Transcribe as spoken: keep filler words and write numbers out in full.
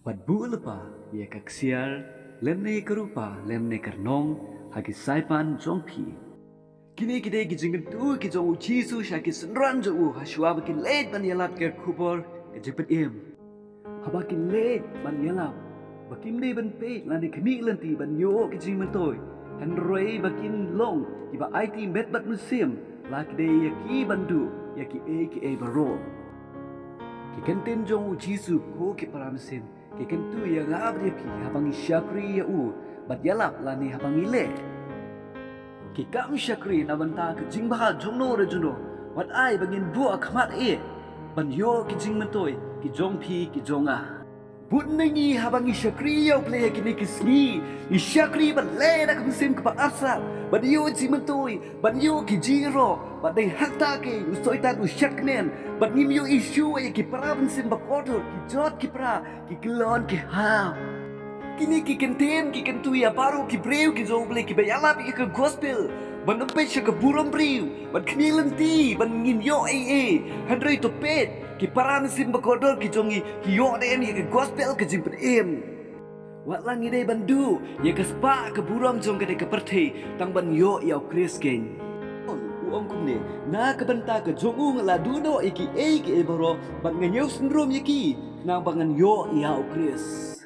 Bad buh lypa ïa ka ksiar lymne ka rupa lymne ka rnong ha ki saipan jong phi. Kine ki dei ki jingkyntu ki jong u Jisu sha ki synran jong u ha shuwa ba ki leit ban ïalap ïa ka khubor ka jingpynim. Haba ki leit ban ïalap, ba kim dei ban peit lane khmih lynti ban ïoh ki jingmyntoi, hynrei ba kin long kiba aiti met bad mynsiem, la ki dei ïa ki ban duh ïa kiei kiei baroh. Ki kyntien jong u Jisu, ko ki para mynsiem, ki kyntu ïa nga bad ïa phi haba ngi shakri ïa u bad ïalap lane haba ngi leh. Ki kam shakri na bynta ka jingbha jongno re jongno, wat ai ba ngin buh khmat eh ban ïoh ki jingmyntoi ki jong phi ki jong nga. Bun na ngi haba ngi shakri ïa u Blei ha kine ki sngi, ngi shakri bad leh da ka mynsiem kaba arsap ban ïoh jingmyntoi, ban ïoh ki jingïaroh, bad dei hangta keiñ u Soitan u shad kmen, bad ngim ïohi shuh ïa ki para mynsiem bakordor, ki jot ki para, ki kyllon ki hap. Kine ki kyntien ki kyntu ïa baroh ki briew ki jong u Blei kiba ïalap ïa ka gospel, ban ym peit sha ka burom briew, ban khmih lynti ban ngin ïoh ei ei, hynrei to peit ki para mynsiem bakordor ki jong ngi ki ïoh ne em ïa ka gospel ka jingpynim. Wat la ngi dei ban duh ïa ka spah ka burom jong kane ka pyrthei, tang ban ïoh ïa u Khrist keiñ. U ong kumne, na ka bynta ka jong u nga la duh noh ïa kiei kiei baroh, bad nga ñiew synrum ïa ki, khnang ba ngan ïoh ïa u Khrist.